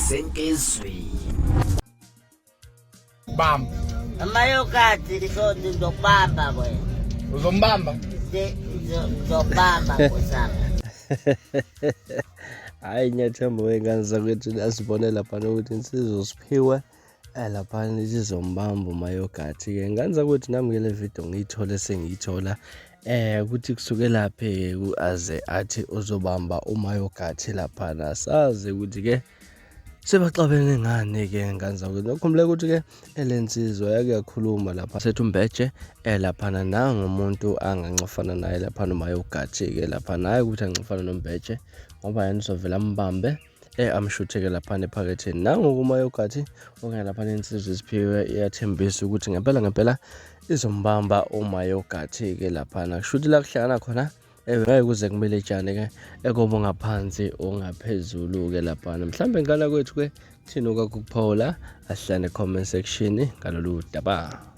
Senkizweni. Bamba. Amayokati ngizokubamba wena. Uzombamba? Ngizokubamba nkosana. Hhayi ngiyathemba wey'ngane zakwethu nasibone laphana ukuthi insizwa usiphiwe laphana isizombamba umayogathi-ke ngane zakwethu nami-ke le video ngiyithole sengiyithola ukuthi kusuke laphi-ke aze athi uzobamba umayogathi laphana sazi ukuthi-ke sebaxabene ngani-ke ngane zakwethu nokhumbuleka ukuthi-ke elensizwa yake yakhuluma lapha sethi umbeje laphana nangu umuntu angancofana naye laphana umayogathi-ke lapha naye ukuthi ancofana nombeje ngoba yena uzovele ambambe amshutheke laphana ephaketheni nangu kumayogathi okanye laphana insizwa isiphiwe iyathembisa ukuthi ngempela ngempela izombamba umayogathi-ke laphana kushuthi la kuhlangana khona ngeke kuze kumele tshane-ke ekobo ngaphansi ongaphezulu-ke laphana mhlawumbe ngala kwethu-ke thina okakho ukuphawula asihlane comment section ngalolu daba.